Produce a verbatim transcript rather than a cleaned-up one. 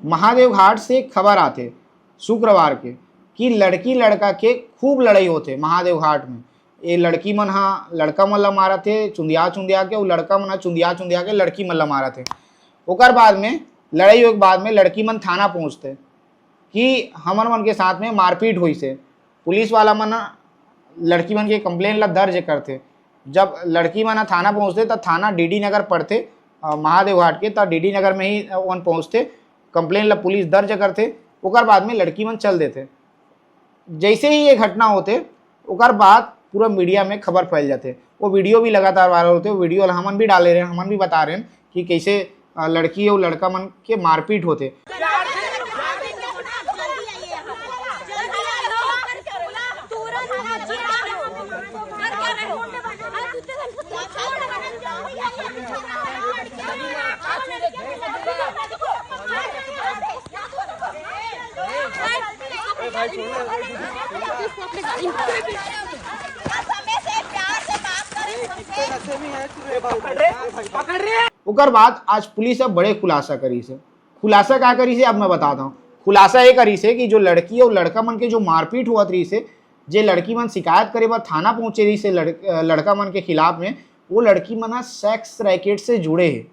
महादेव घाट से एक खबर आथे शुक्रवार के कि लड़की लड़का के खूब लड़ाई होथे महादेव घाट में। ये लड़की मन हा लड़का मन ला मारत हे, चुंदिया चुंदिया के, अउ लड़का मन हा चुंदिया चुंदिया के लड़की मन ला मारत हे। ओकर बाद में, लड़ाई होए के बाद में लड़की मन थाना पहुंचथे कि हमन मन के साथ में मारपीट होइस हे। पुलिस वाला मन लड़की मन के कंप्लेन ला दर्ज करथे। जब लड़की मन ह थाना पहुंचथे, त थाना डीडी नगर पड़थे, अ, महादेव घाट के, त डीडी नगर में ही ओमन पहुंचथे, कंप्लेन ला पुलिस दर्ज करथे, ओकर बाद में लड़की मन चल देथे। जैसे ही ये घटना होथे, ओकर बाद पूरा मीडिया में खबर फैल जाथे। वो वीडियो भी लगातार वायरल होथे, वो वीडियो ला हमन भी डाले रहे, हमन भी बता रहे हैं कि कैसे, अ, लड़की अउ लड़का मन के मारपीट होथे। ओकर बाद आज पुलिस अब बड़े खुलासा करिस हे। खुलासा का करिस हे, अब मैं बताता हूँ। खुलासा ये करिस हे कि जो लड़की अउ लड़का मन के जो मारपीट होवत रहिस हे, जे लड़की मन शिकायत करे बर थाना पहुंचे रहिस हे लड़-, अ, लड़का मन के खिलाफ में, वो लड़की मन ह सेक्स रैकेट से जुड़े हे।